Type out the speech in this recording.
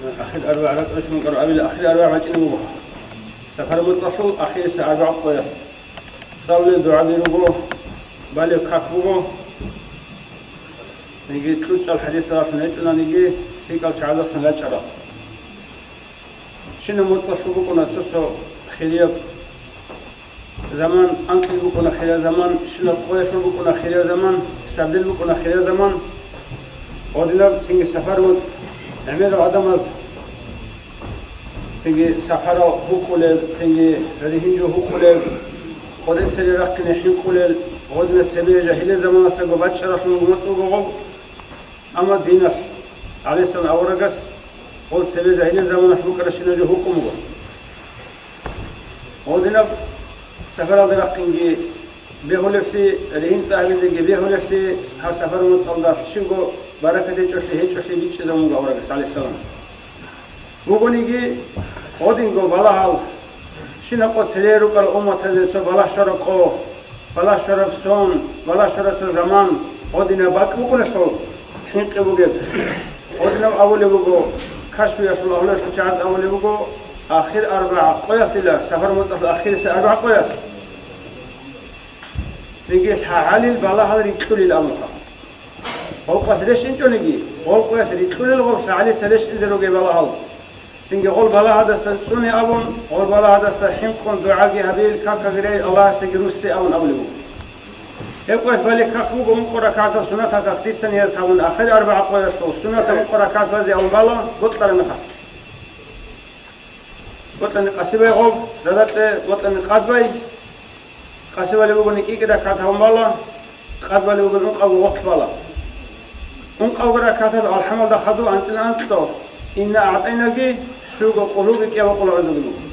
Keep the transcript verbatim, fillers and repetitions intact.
Ахир арбагӀ ракӀалъ мукъараб абила ахир арбагӀ бачӀине буго. Сафар моцӀалъул ахирисеб арбагӀ къоялъ. ЦӀалулел дугӀаби руго, балеб как буго. Ниги кьучӀал хӀадисалъун гьечӀунаниги, лъикӀал чагӀазалъун рачӀарал. Щинаб моцӀалъул букӀуна цо-цо хирияб заман, анкьил букӀуна хирияб заман, щинаб къоялъул букӀуна хирияб заман, сардил букӀуна хирияб заман. Гьодинаб цинги сапар моцӀ гӀемерал гӀадамаз, цинги сапарал гьукъулел, цинги ригьин жо гьукъулел, къоде цере рахъине хӀинкъулел, гьодина цебе жагьилия заманасаго бачӀаралъун моцӀ буго гъоб. Амма диналъ, гӀалайгьиссалам аварагас, гъол цебе жагьилия заманалъ букӀарабщинаб жо гьукъун буго. Гьодинаб сапаралда рахъинги бегьулеблъи, ригьин цӀа гьабизеги бегьулеблъи, гьаб сапар моцӀалда щибго баракат гьечӀолъи, гьечӀолъи бичӀчӀизабун буго аварагас, гӀалайгьиссалам. Бугониги, гьодинго балагьал, щинаб къо цере рукӀарал умматазе цо балагь щвараб къо, балагь щвараб сон, балагь щвараб цо заман, гьодинаб бакӀ букӀуналъул хӀинкъи бугеб. Гьодинаб абулеб буго, кашфиялъул агьлуялъул чагӀаз абулеб буго, ахир арбагӀ къоялъила, сапар моцӀалъ ахирисеб арбагӀ къоялъ. Цинги лъагӀалил балагьал рикьулел абунха. Гъолкъоялъ рещтӀинчӀониги, гъолкъоялъ рикьулел гъоб лъагӀалица рещтӀинзе ругел балагьал. Цинги гъол балагьадасан цӀуне абун, гъол балагьадаса хӀинкъун дугӀаги гьабейил, какаги рейил, Аллагьасеги руссе абун абулеб буго. Гьеб къоялъ балеб как буго ункъо ракагӀатал суннатал как, дица ният гьабун, ахир арбагӀ къоялъул суннатал ункъо ракагӀат базе абун бала, бокьараб мехалъ. Бокьани къасибай гъоб, задакье бокьани къадбай, къасибали бугони кӀикӀи ракагӀат гьабун бала, къадбали бугони ункъавго гъорлъ бала. Ункъавго ракагӀатал алхӀамалда хадув анцӀила анкьго, инна агӀтӀайнаги, щуго къулгьуги кӀиябго къулгӀузуги буго.